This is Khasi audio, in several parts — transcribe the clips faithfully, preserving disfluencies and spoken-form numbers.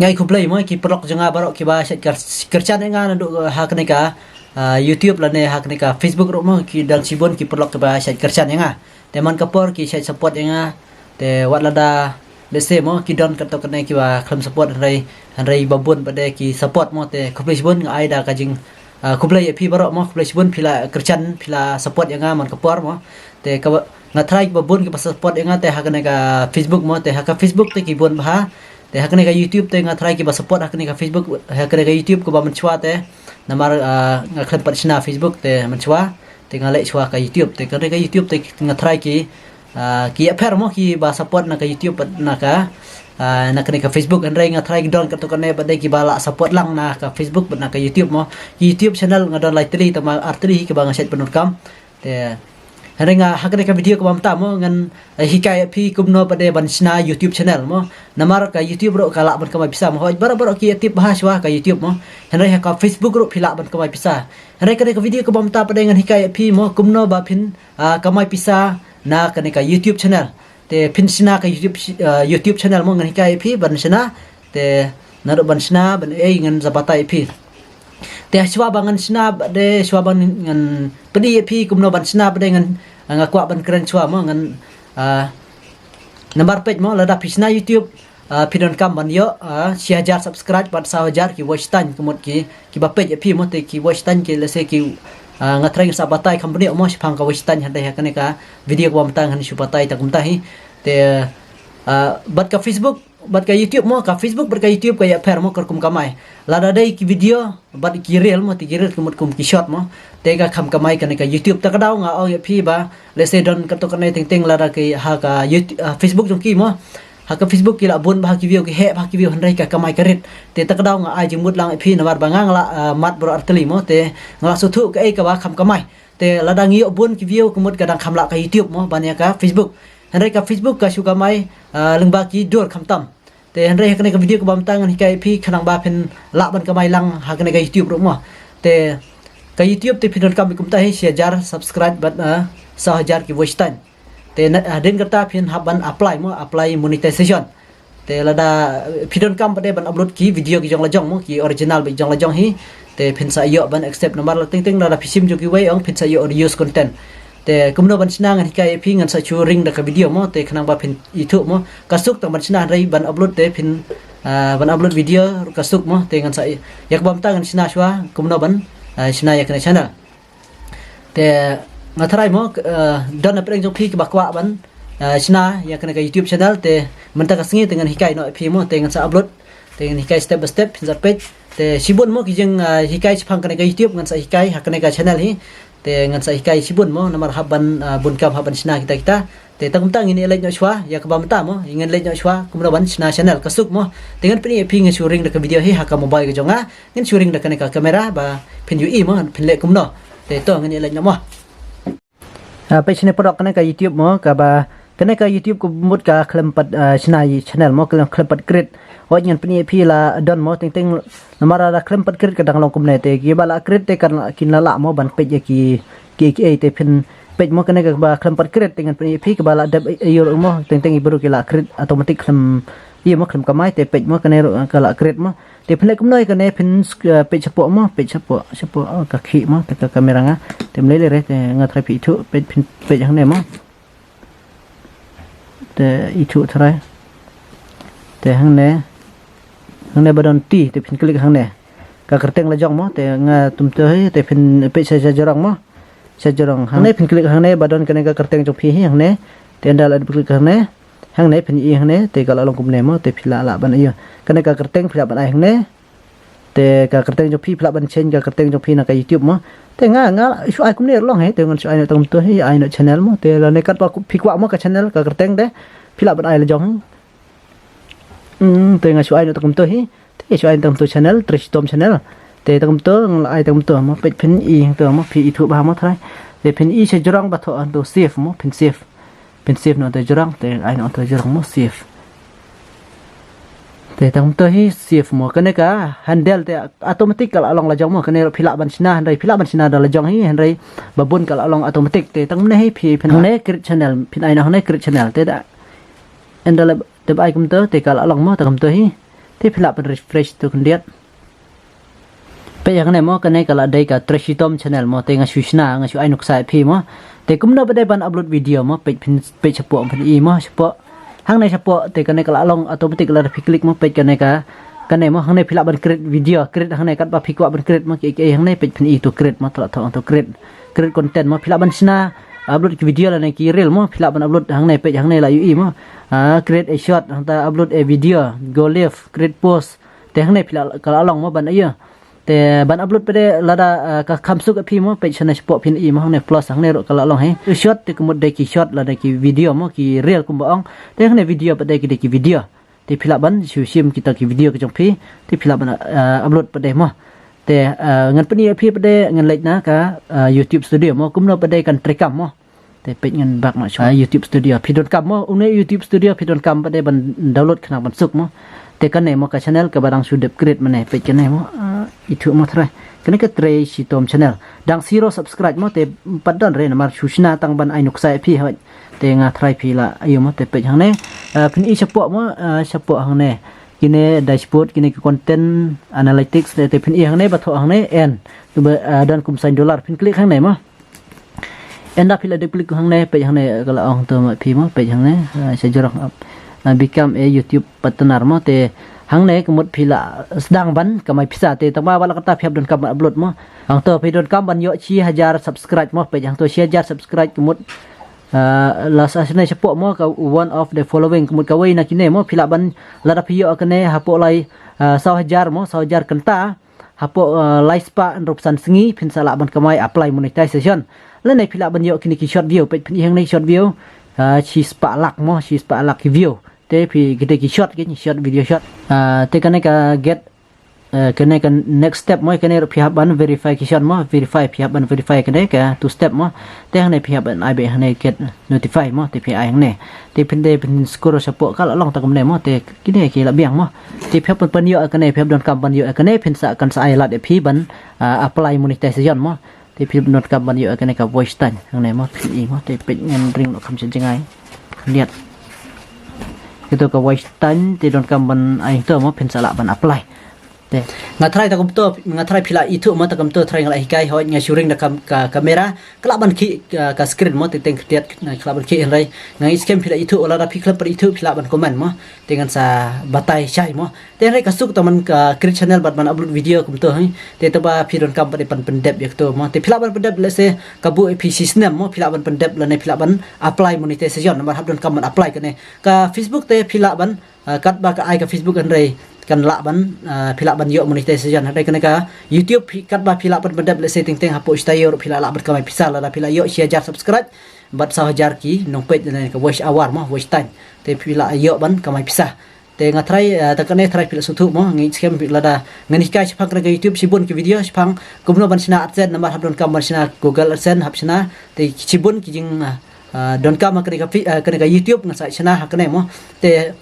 Nga ai khublei mo ki paralok jong nga baroh kiba shait kyr-, kyrchan ïa nga naduh ha kane ka, ah, YouTube lane ha kane ka Facebook ruh mo, ki don shibun ki paralok kiba shait kyrchan ïa nga. Te man ka por ki shait support ïa nga. Te wat lada, let's say mo, ki don katto katne kiba khlem support, hynrei, hynrei ba bun pat de ki support mo, te khublei shibun. Nga ai da ka jing, ah, khublei ïa phi baroh mo, khublei shibun phi la kyrchan, phi la support ïa nga man ka por mo. Te kaba, nga tharai ba bun kiba support ïa nga te ha kane ka Facebook mo, te ha ka Facebook te ki bun bha. Te ha kane ka YouTube te nga tharai kiba support ha kane ka Facebook, ha kane ka YouTube kaba mynshuwa te. Namar, ah, nga khlem pat shna Facebook te mynshuwa. Te nga leh shuwa ka YouTube. Te kane ka YouTube te nga tharai ki, ah, ki ïapher mo kiba support na ka YouTube bad na ka, ah, na kane ka Facebook. Hynrei nga tharai ki don katto katne pat de kiba la support lang na ka Facebook bad na ka YouTube mo. Ki YouTube channel nga don lai tylli, tang ba ar tylli hi kiba nga shait pyndonkam. Te hynrei nga ha kane ka video kaba mynta mo ngan, eh, hikai ïa phi kumno pat de ban shna YouTube channel mo. Namar ka YouTube ruh ka lah ban kamai pisa mo. Hooid, baroh baroh ki ïa tip bha shuwa ka YouTube mo. Hynrei ha ka Facebook ruh phi lah ban kamai pisa. Hynrei kane ka video kaba mynta pat de ngan hikai ïa phi mo kumno ba phin, ah, kamai pisa na kane ka YouTube channel. Te phin shna ka YouTube ch-, ah, YouTube channel mo, ngan hikai ïa phi ban shna. Te naduh ban shna, ban ei, ngan sa batai ïa phi. Te shuwa ba ngan shna, de shuwa ba ngan pyni ïa phi kumno ban shna pat de ngan, nga kwah ban kren shuwa mo, ngan, ah, namar peit mo, lada phi shna YouTube, ah, phi donkam ban ïoh, ah, shi hajar subscribe bad saw hajar ki watch time, ka mut ki, kiba peit ïa phi mo, te ki watch time ki, let's say ki, ah, nga tharai ngan sa batai kham bniah mo shaphang ka watch time hadien ha kane ka video kaba mynta, ngan shu batai tang kumta hi. Te, ah, bad ka Facebook bad ka YouTube mo, ka Facebook bad ka YouTube ka ïapher mo ka rukom kamai. Lada dei ki video bad ki reel mo, te ki reel ka mut kum ki short mo, te ka kham kamai kane ka YouTube. Ta ka daw nga ong ïa phi ba, let's say don katto katne teng teng lada ki ha ka YouTube, ah, Facebook jong ki mo, ha ka Facebook ki la bun bha ki view, ki heh bha ki view, hynrei ka kamai ka rit. Te ta ka daw nga ai jingmut lang ïa phi namar ba nga nga la, ah, mad baroh ar tylli mo, te nga la sngewthuh kaei kaba kham kamai. Te lada ngi ïoh bun ki view ka mut ka dang kham lah ka YouTube mo ban ïa ka Facebook. Hynrei ka Facebook ka shu kamai, ah, lyngba ki dur khamtam. Te hynrei ha kane ka video kaba mynta ngan hikai ïa phi khnang ba phin lah ban kamai lang ha kane ka YouTube ruh mo. Te ka YouTube te phi donkam kumta hi, shi hajar subscribe bad, ah, saw hajar ki watch time. Te na, ah, hadien kata phin hap ban apply mo, apply monetization. Te lada, eh, phi donkam pat de ban upload ki video ki jong la jong mo, ki original bad jong la jong hi. Te phin sa ïoh ban accept namar la teng teng lada phi shim jong kiwei ong phin sa ïoh reuse content. Te kumno ban shna ngan hikai ïa phi, ngan sa shu ring da ka video mo, te khnang ba phin ithuh mo. Ka suk tang ban shna, hynrei ban upload te phin, ah, ban upload video ka suk mo, te ngan sa i-, ïa kaba mynta ngan shna shuwa kumno ban, ah, shna ïa kane channel. Te nga tharai mo, eh, don na pdeng jong phi kiba kwah ban, eh, shna ïa kane ka YouTube channel, te mynta ka sngi te ngan hikai noh ïa phi mo, te ngan sa upload, te ngan hikai step by step, phin sa peit. Te shibun mo ki jing, eh, hikai shaphang kane ka YouTube ngan sa hikai ha kane ka channel hi. Te ngan sa hikai shibun mo, namar hap ban, eh, bun kam, hap ban shna kita kita. Te tang kumta ngin ïa leit noh shuwa ïa kaba mynta mo, ngin leit noh shuwa kumno ban shna channel ka suk mo. Te ngan pyni ïa phi, ngan shu ring da ka video hi ha ka mobile ka jong nga. Ngin shu ring da kane ka camera ba phin ïohi mo, phin leh kumno. Te to ngin ïa leit noh mo. Ah, peit shane paralok, kane ka YouTube mo, kaba, kane ka YouTube ka mut ka khlem pat, ah, shna ïa channel mo, khlem, khlem pat create. Hooid, ngan pyni ïa phi la don mo, teng teng namar la khlem pat create ka dang long kumne, te kiba la create te kan la, kin la lah mo ban peit ïa ki, ki, ki, te phin peit mo, kane kaba khlem pat create te ngan pyni ïa phi kaba la dep ïa ruh mo, teng teng i bru ki la create automatic khlem, ïa mo, khlem kamai, te peit mo, kane ruh ka la create mo. Te phin leh kumno ïa kane, phin sk-, eh, peit shapoh mo, peit shapoh, shapoh, oh, ka khih mo, te ka camera nga. Te ym lei lei re, te nga tharai phi ithuh, peit, phin peit hangne mo. Te ithuh tharai. Te hangne, hangne ba don ti, te phin click hangne. Ka kyrteng la jong mo, te nga tum to hi, te phin peit sha, sha jrong mo. Sha jrong. Hangne phin click hangne ba don kane ka kyrteng jong phi hi hangne. Te ynda la click hangne. Hangne phin ïohi hangne, te ka la long kumne mo, te phi lah, lah ban ïohi. Kane ka kyrteng phi lah ban ai hangne. Te ka kyrteng jong phi, phi lah ban change ka kyrteng jong phi na ka YouTube mo. Te nga, nga shu ai kumne long hi, te ngan shu ai noh tang kumto hi, ai noh channel mo. Te lane katba phi kwah mo ka channel, ka kyrteng te phi lah ban ai la jong hi. Hmm, te nga shu ai noh tang kumto hi. Te shu ai tang kumto channel, Trei Shitom channel. Te tang kumto, nga la ai tang kumto mo, peit phin i hangto mo, phi ithuh bha mo tharai. Te phin i sha jrong ba thoh hangto save mo, phin save. Phin save noh hangto jrong, te ai noh hangto jrong mo, save. Te tang kumto hi save mo, kane ka handle te automatic ka la long la jong mo, kane ruh phi lah ban shna, hynrei phi lah ban shna da la jong hi, hynrei ba bun ka la long automatic, te tang kumne hi phi, phin hangne create channel, phin ai noh hangne create channel, te da. Ynda la dep ai kumto, te ka la long mo, tang kumto hi. Te phi lah ban refresh tu khyndiat. Peit hangne mo, kane ka la dei ka Trei Shitom channel mo, te nga shu shna, nga shu ai nuksa ïa phi mo. Te kumno pat de ban upload video mo, peit phin, peit shapoh phin i mo, shapoh. Hangne shapoh, te kane ka la long automatic lada phi click mo, peit kane ka, kane mo, hangne phi lah ban create video, create hangne katba phi kwah ban create mo, ki, ki, hangne peit phin i tu create mo, te la thoh tu create. Create content mo, phi lah ban shna, upload ki video lane ki reel mo, phi lah ban upload hangne, peit hangne la ïohi mo. Ah, create a short, hangta upload a video, go live, create post. Te hangne phi lah, ka la long mo ban ïa. Te ban upload pat de lada, ah, ka kham suk ïa phi mo, peit shane shapoh phin i mo, hangne plus hangne ruh ka la long hi. Short te ka mut dei ki short lane ki video mo, ki reel kumba ong. Te hangne video pat de ki dei ki video. Te phi lah ban shu shim kita ki video ka jong phi. Te phi lah ban, ah, upload pat de mo. Te, ah, ngan pyni ïa phi pat de, ngan leit na ka, ah, YouTube Studio mo, kumno pat de kan treikam mo. Te peit ngan back noh shuwa, ah, YouTube Studio. Phi donkam mo, une YouTube Studio phi donkam pat de ban download khnang ban suk mo. Te kane mo ka channel kaba dang shu dep create mynne, peit kane mo, ah, ithuh mo trai. Kane ka Trei Shitom channel. Dang zero subscribe mo, te pat don re namar shu shna tang ban ai nuksa ïa phi hoi. Te nga trai phi lah ïa mo, te peit hangne. Ah, phin i shapoh mo, ah, shapoh hangne. Kine dashboard, kine ki content analytics, te, te phin i hangne, ba thoh hangne, en. Te ba, ah, don kum sign dollar, phin click hangne mo. Ynda phi la dep click hangne, peit hangne, ka la ong tu ma phi mo, peit hangne, ah, sha jrong, ah, become a YouTube partner mo, te hangne ka mut phi la sdang ban kamai pisa, te tang ba wat la kata phi hap donkam ban upload mo. Hangto phi donkam ban ïoh shi hajar subscribe mo, peit hangto shi hajar subscribe ka mut, ah, la sa shane shapoh mo, ka one of the following, ka mut kawei na kine mo, phi lah ban lada phi ïoh kane hapoh lai, ah, saw hajar mo, saw hajar kynta. Hapoh, eh, lai spah hynriewphew san sngi phin sa lah ban kamai apply monetization. Lane phi lah ban ïoh kine ki short view, peit phin i hangne short view. Eh, shi spah lak mo, shi spah lak ki view. Te phi kite ki short, ki short video short. Eh, te kane ka get, eh, kane ka next step mo, kane ruh phi hap ban verification mo, verify phi hap ban verify kane ka two step mo. Te hangne phi hap ban ai beit hangne get notify mo, te phi ai hangne. Te phin, te phin scroll shapoh ka la long ta kumne mo, te kine ki la biang mo. Te phi hap ban ïoh kane, phi hap donkam ban ïoh kane, phin sa kan sa ai lad ïa phi ban, ah, apply monetization mo. Te phi hap donkam ban ïoh kane ka voice time hangne mo, phin i mo, te peit ngan ring noh kham sha jngai. Liat. Kito ka voice time, te donkam ban ai to mo, phin sa lah ban apply. Te nga try ta kumto, nga try phi lah ithuh mo ta kumto, try nga lah hikai, hoi nga shu ring da kam, ka kamera, ka lah ban khih, ka, ka screen mo, te teng khyndiat, ka lah ban khih hynrei nga ngeit skhem phi lah ithuh, lada phi khlem pat ithuh phi lah ban comment mo, te ngan sa batai shai mo. Te hynrei ka suk ta man ka create channel bad man upload video kumto hi. Te taba phi donkam pat de ban pyndep ïa kto mo, te phi lah ban pyndep, let's say ka buh ïa phi shi snem mo, phi lah ban pyndep lane phi lah ban apply monetization, namar hap donkam ban apply kane. Ka Facebook te phi lah ban, ah, katba ka ai ka Facebook hynrei kan lah ban, ah, phi lah ban ïoh monetization. Hynrei kane ka YouTube phi, katba phi lah ban pyndep, let's say teng teng hapoh shi taïew ruh phi lah lah ban kamai pisa lada phi lah ïoh shi hajar subscribe bad saw hajar ki nongpeit lane ka watch hour mo, watch time. Te phi lah ïoh ban kamai pisa. Te nga try, ah, ta kane try phi lah sngewthuh mo, nga ngeit skhem phi lada ngan hikai shaphang kane ka YouTube shibun ki video shaphang kumno ban shna AdSense, namar hap donkam ban shna Google AdSense, hap shna, te shibun ki jing, ah, ah, donkam ha kane ka fi-, ah, kane ka YouTube ngan sa shna ha kane mo. Te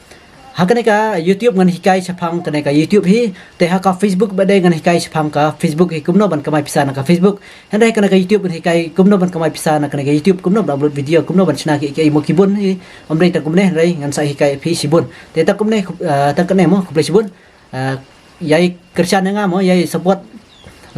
ha kane ka YouTube ngan hikai shaphang kane ka YouTube hi, te ha ka Facebook ba dei ngan hikai shaphang ka Facebook hi, kumno ban kamai pisa na ka Facebook. Hynrei kane ka YouTube ngan hikai kumno ban kamai pisa na kane ka YouTube, kumno ban upload video, kumno ban shna ki, ki mo kibun hi. Ym dei ta kumne hynrei ngan sa hikai phi shibun. Te ta kumne, ah, ta kane mo, khublei shibun. Ah, ïai kyrshan ïa nga mo, ïai support.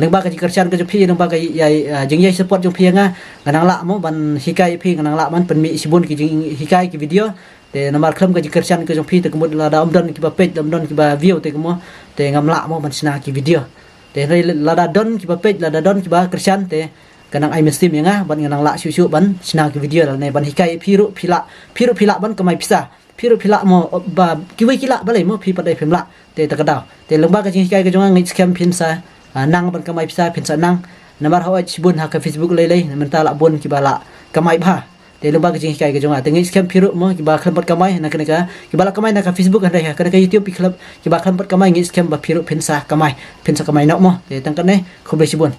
Lyngba ka jingkyrshan ka jong phi, lyngba ka ïai, ah, jingïai support jong phi ïa nga, nga nang lah mo ban hikai phi, nga nang lah ban pynmih shibun ki jinghikai ki video. Te namar khlem ka jingkyrshan ka jong phi te ka mut lada ym don kiba peit, ym don kiba view te ka mo, te ngam lah mo ban shna ki video. Te hynrei lada don kiba peit, lada don kiba kyrshan te ka nang ai mynsiem ïa nga bad nga nang lah shuh shuh ban shna ki video lane ban hikai phi ruh phi lah, phi ruh phi lah ban kamai pisa. Phi ruh phi lah mo, ba kiwei ki lah balei mo, phi pat dei phim lah. Te ta ka daw. Te lyngba ka jinghikai ka jong nga ngeit skhem phin sa, ah, nang ban kamai pisa, phin sa nang. Namar hooid shibun ha ka Facebook lei lei, mynta lah bun kiba lah kamai bha. Te lyngba ka jinghikai ka jong nga te ngeit skhem phi ruh mo, kiba khlem pat kamai na kane ka, kiba lah kamai na ka Facebook hynrei ha kane ka YouTube phi khlem, kiba khlem pat kamai ngeit skhem ba phi ruh phin sa kamai, phin sa kamai noh mo. Te tang kane, khublei shibun.